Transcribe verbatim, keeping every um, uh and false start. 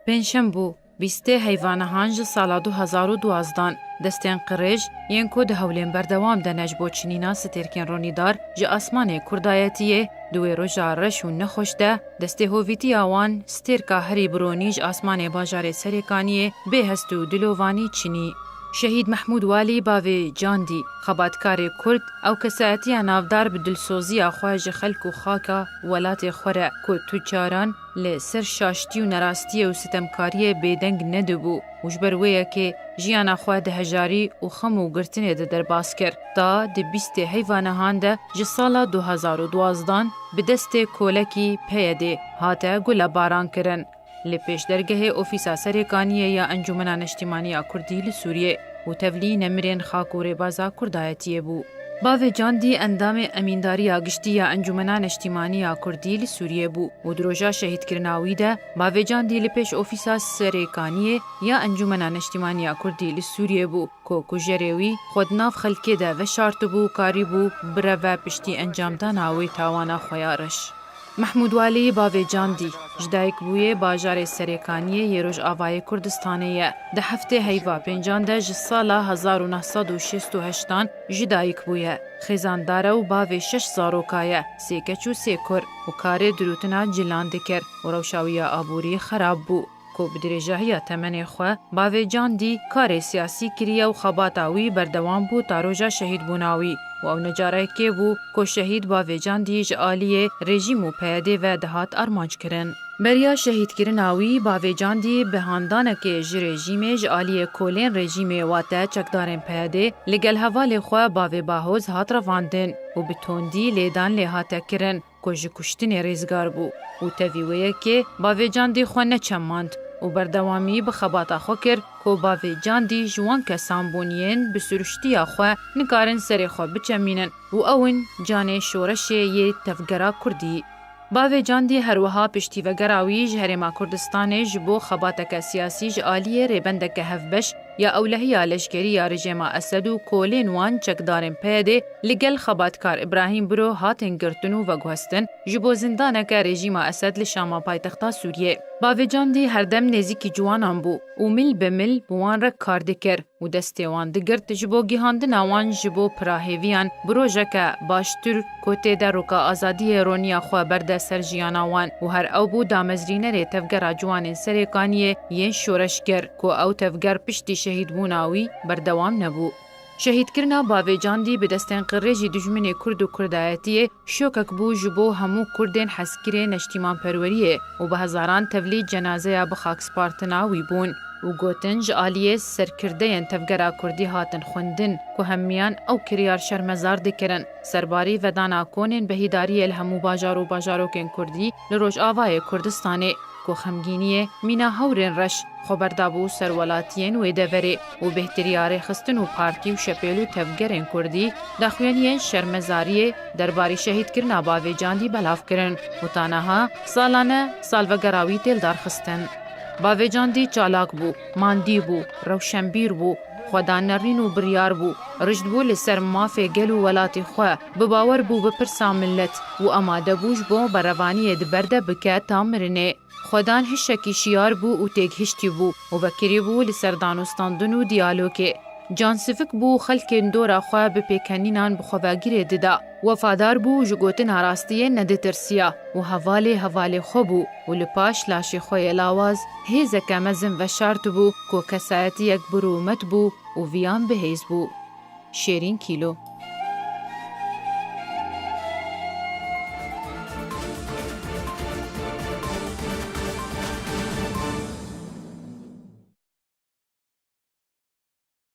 Pêncşem bû, bîstê heyva nehan ji sala du hezar û duwazdan, destên qirêj yên ku di hewlên berdewam de ne ji bo çinîna stêrkên ronîdar ji asmanê Kurdayetiyê, di wê roja reş û nexweş de, destê hovîtiya wan stêrka herî bi ronî ji asmanê bajarê Serêkaniyê bê hest û dilovanî çinî. Şehîd Mehmûd Walî bavê Candî, xebatkarê Kurd, ew kesayetiya navdar bi dilsoziya xwe ji xelk û xaka welatê xwe re ku tu caran li ser şaştî û nerastiyê û sitemkariyê bêdeng nedibû û ji ber wê yekê jiyana xwe di hejarî û xem û girtinê de derbas kir, ta di bîstê heyva nehan de ji sala du hezar û duwazdan bi destê kolekî P Y D'ê hate gulebaran kirin. Li pêşdergehê Ofîsa Serêkaniyê ya Encûmena Neştîmaniya Kurdî li Sûriyê û tevlî nemirên xak û rêbaza Kurdayetiyê bû. Bavê Candî endamê Emîndariya Giştî ya Encûmena Neştîmaniya Kurdî li Sûriyê bû û di roja şehîdkirina wî de Bavê Candî li pêş Ofîsa Serêkaniyê ya Encûmena Neştîmaniya Kurdî li Sûriyê bû ku kujerê wî xwe di nav xelkê de veşartibû û karîbû bireve piştî encamdana wê tawana xwe ya reş. Mehmûd Walî bavê Candî ji dayik bûyê bajarê Serêkaniyê yê Rojavayê Kurdistanê ye. Di heftê heyva pêncan de ji sala hezar û neh sed û şêst û heştan ji dayik bûye. Xêzandar e û bavê şeş zaroka ye, sê keç û sê kur û karê dirûtina cilan dikir û rewşa wî ya aborî xerab bû. Ku bi dirêjahiya temenê xwe bavê Candî karê siyasî kiriye û xebata wî berdewam bû ta roja şehîdbûna wî û ew ne carekê bû ku şehîd bavê Candî ji aliyê rejîm û P Y D'ê ve dihat armanc kirin. Beriya şehîdkirina wî, bavê Candî bi handanekê ji rejîmê ji aliyê kolên rejîmê wate çekdarên P Y D'ê li gel hevalê xwe bavê Bahoz hat revandin û bi tondî lêdan lê hate kirin ku ji kuştinê rêzgar bû û tevî wê yekê bavê Candî xwe neçemand û berdewamî bi xebata xwe kir ku bavê Candî ji wan kesan bûn yên bi siruştiya xwe nikarin serê xwe biçemînin û ew in canê şoreşê yê tevgera Kurdî. Bavê Candî her wiha piştî vegera wî ji Herêma Kurdistanê ji bo xebateke siyasî ji aliyê rêbendeke hevbeş ya ewlehiya leşkerî ya rejêma Esed û kolên wan çekdarên P Y D'ê li gel xebatkar Îbrahîm Biro hatin girtin û veguhestin, ji bo zindaneke rejîma Esed li Şama paytexta Sûriyê. Bavê Candî herdem nêzîkî ciwanan bû û mil bi mil bi wan re kar dikir û destê wan digirt ji bo gihandina wan ji bo pira hêviyan bi rojeke baştir ku tê de roka azadiyê roniya xwe berde ser jiyana wan û her ew bû damezrînerê tevgera ciwanên Serêkaniyê yên şoreşger ku ew tevger piştî şehîdbûna wî berdewam nebû. Şehîdkirina bavê Candî bi destên qirêjî dijminê Kurd û Kurdayetiyê şokek bû ji bo hemû Kurdên hezkirê neştîmanperweriyê û bi hezaran tevlî cenazeya bi xakspartina wî bûn û gotin ji aliyê serkirdeyên tevgera Kurdî hatin xwendin ku hemiyan ew kiryar şermezar dikirin, serbarî vedana konên behîdariyê li hemû bajar û bajarokên Kurdî li Rojavayê Kurdistanê ku xemgîniyê mîna hewrên reş xwe berdabû ser welatiyên wê deverê û bêhtirî ya rêxistin û partî û şepêl û tevgerên Kurdî daxuyaniyên şermezariyê derbarî şehîdkirina bavê Candî belav kirin û ta niha salane salvegera wî tê lidarxistin. Bavê Candî çalak bû, mandî bû, rewşenbîr bû, xwedan nerîn û biryar bû, rişt bû li ser mafê gel û welatê xwe, bi bawer bû bi pirsa millet û amade bû ji bo berevaniyê di ber de bike ta mirinê. Xwedan hişekî şiyar bû û têgihiştî bû û vekirî bû li ser danûstandin û diyalogê. Cansivik bû û xelkên dora xwe bi pêkenînan bi xwevegirê dida. Wefadar bû û ji gotina rastiyê neditirsiya û hevalê hevalê xwe bû û li paş laşê xwe yê lawaz hêzeke mezin veşartibû ku kesayetiyek bi rûmet bû û viyan bihêz bû. Şêrîn Kîlo.